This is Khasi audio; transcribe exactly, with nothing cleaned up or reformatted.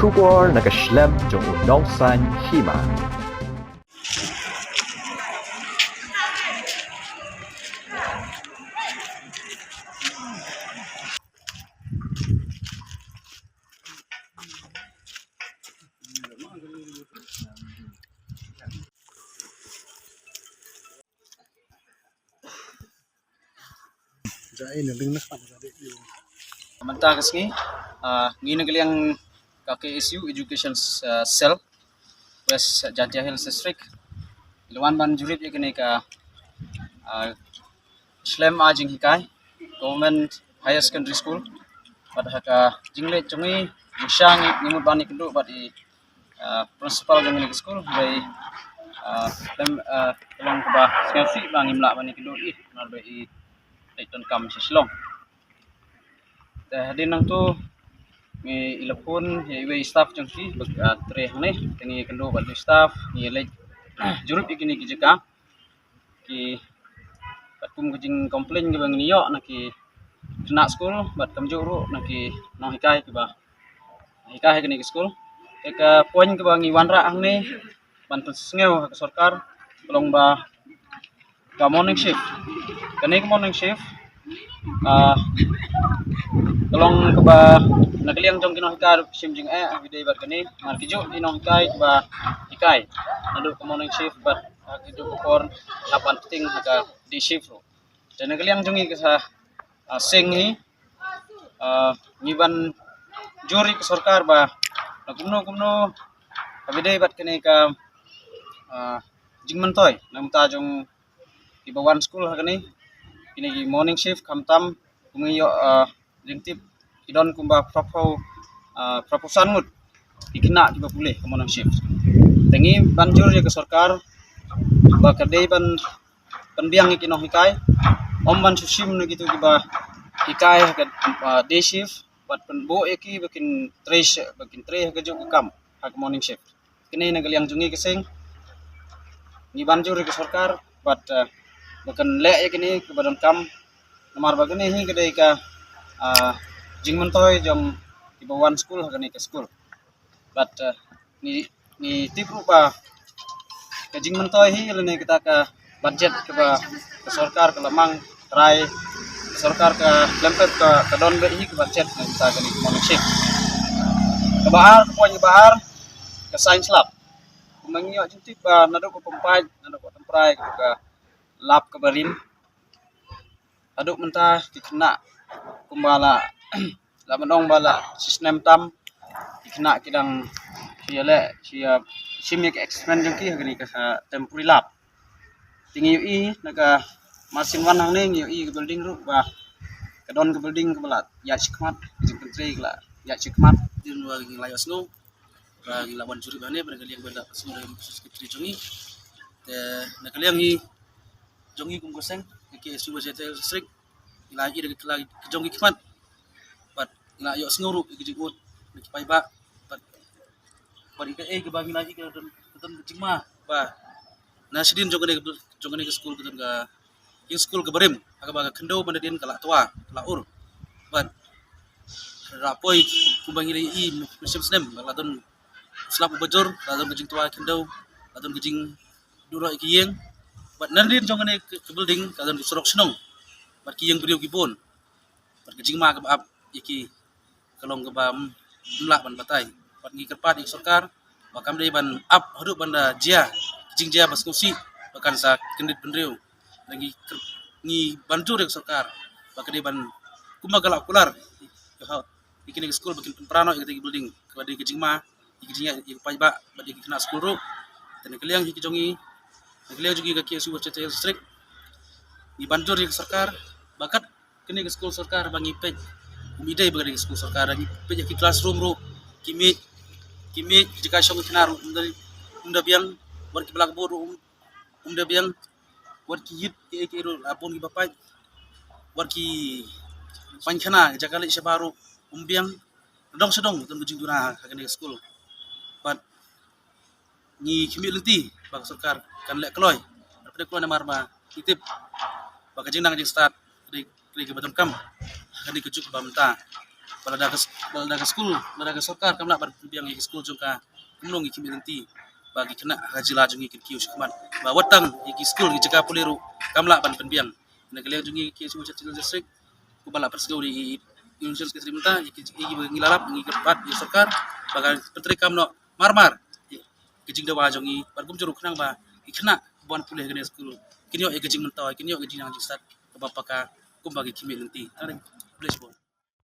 Khubor na ka shlem jong u nongsaiñ hima. Mynta ka sngi, ah, ngi na ka liang ka K S U Education, ah, Cell, West Jaintia Hills District, la wan ban jurip ïa kane ka, ah, shlem ai jinghikai Government Higher Secondary School. Bad ha ka jingleit jong ngi, ngi sha ngi, ngi mut ban ïakynduh bad i, ah, principal jong kane ka skul, ba i, ah, lem, ah, ka long kaba sngewsih ba ngim lah ban ïakynduh ïa i, namar ba i leit donkam sha Shillong. Te hadien nangto ngi, i la phone ïa iwei i staff jong ki ba, ah, trei hangne, te ngi ïakynduh bad i staff, ngi leit jurip ïa kine ki jaka. Ki, katkum ka jingcomplain kaba ngi ïoh na ki khynnah skul bad kumjuh ruh na ki nonghikai kiba hikai ha kane ka skul. Te ka point kaba ngi wanrah hangne ban pynsngew ha ka sorkar ka long ba ka morning shift. Kane ka morning shift, ah, ka long kaba na ka liang jong ki nonghikai ruh ki shim jingeh ha ki dei bad kane, namar ki juh ki nonghikai kiba hikai naduh ka morning shift bad ha ki juh ka por hap ban pynting ha ka day shift ruh. Te na ka liang jong ngi ka sa, ah, seng hi, ah, ngi ban jur ïa ka sorkar ba na kumno kumno haba dei bad kane ka, ah, jingmyntoi na ka bynta jong kiba wan skul ha kane, kine ki morning shift, khamtam kum ngi ïoh, ah, jingtip ki don kumba phraphew, ah, phraphew san ngut ki khynnah kiba pule ha morning shift. Te ngi ban jur ïa ka sorkar ba ka dei ban pynbiang ïa ki nonghikai, ym ban shu shim na kito kiba hikai ha ka, ah, day shift, bad pynbud ïa ki ba kin trei sha, ba kin trei ha ka juh ka kam ha ka morning shift. Kine na ka liang jong ngi ka seng ngi ban jur ïa ka sorkar bad, ah, ba kan leh ïa kine kiba donkam, namar ba kine hi ka dei ka, ah, jingmyntoi jong kiba wan skul ha kane ka skul. Bad, ah, ngi, ngi tip ruh ba ka jingmyntoi hi lane kata ka budget kaba ka sorkar ka la mang trai, ka sorkar ka khlem pep ka, ka don beit hi ka budget na ka bynta kane ka morning shift. Kaba ar, ka point kaba ar, ka science lab. Kumba ngi ïoh jingtip ba naduh ka pynpait, naduh ka pynprai ka lab kaba rim. Haduh mynta ki khynnah kumba la, la ban ong ba la shi snem tam, ki khynnah ki dang shu ïaleh, shu ïa shim ïa ka experiment jong ki ha kane ka temporary lab. Te ngi ïohi na ka machine wan hangne, ngi ïohi ka building ruh ba ka don ka building kaba la ïaid shakhmat, ka jingpyntrei ka la ïaid shakhmat. Hadien ba ngi la ïohsngew ba ngi la wan jurip hangne, ba na ka liang ba la sngewthuh secretary jong ngi. Te na ka liang hi jong ngi kum ka seng ka K S U West Jaintia Hills District, ngi la ïohi da ka jong ki khmat bad ngi la ïohsngew ruh ïa ka jingud na ki paidbah bad, bad ïa kaei kaba ngi la ïohi ka don, ka don ka jingma ba na shadien jong kane ka, jong kane ka skul ka don ka ïing skul kaba rim ha kaba ka khyndew ban da dien ka la twa, ka la ur. Bad la poi kumba ngi la ïohi mynshem snem ba la don slap uba jur, la don ka jingtwa khyndew, la don ka jing duroh ïa ki ïing. Bad na ïing jong kane ka, ka building ka don ka surok shnong bad ki ïing briew ki bun. Bad ka jingma kaba ap ïa ki ka long kaba ym, ym lah ban batai. Bad ngi kyrpad ïa ka sorkar ba kam dei ban ap haduh ban da jia ka jingjia ba sngewsih ba kan sa kyndit bynriew. Ngi kyr-, ngi ban jur ïa ka sorkar ba ka dei ban kumba ka la kular ïa kine ki skul ba kin pynpra noh ïa kata ki building kaba dei ka jingma ïa ki jingïaid ïa ki paidbah bad ïa ki khynnah skul ruh. Te na ka liang hi ka jong ngi, na ka liang jong ngi ka K S U West Jaintia Hills District, ngi ban jur ïa ka sorkar ba kat kane ka skul sorkar ba ngi peit, um dei ba ka dei ka skul sorkar, ngi peit ïa ki classroom ruh ki mih, ki mih, ki jaka shong ki khana ruh um da, um da biang, wat ki blackboard ruh um, um da biang, wat ki ïit kiei kiei ruh la bun kiba pait, wat ki paikhana, ki jaka leit shabar ruh um biang. Dong sha dong don ka jingduna ha kane ka skul. Bad ngi khmih lynti ba ka sorkar kan leh kloi, kan leh kloi namar ba ngi tip ba ka jingnang jingstad ka dei, ka dei kaba donkam ha kane ka juk ba mynta. Ba lada ka, ba lada ka skul, lada ka sorkar kam lah ban pynbiang ïa ki skul jong ka, kumno ngi ki khmih lynti ba ki khynnah ha jylla jong ngi kin kiew shakhmat. Ba wat tang ïa ki skul, ki jaka pule ruh kam lah ban pynbiang. Na ka liang jong ngi ki Chin Western District, kumba la pynsngew da i Union Secretary mynta, ïa ki, ïa ki ba ngi la lap, ngi kyrpad ïa sorkar ba kan pyntreikam noh marmar ïa ka jingdawa jong ngi, bad kumjuh ruh khnang ba ki khynnah ba wan pule ha kane ka skul kin ïoh ïa ka jingmyntoi, kin ïoh ïa ka jingnang jingstad kaba paka kumba ki khmih lynti. Tang khublei shibun.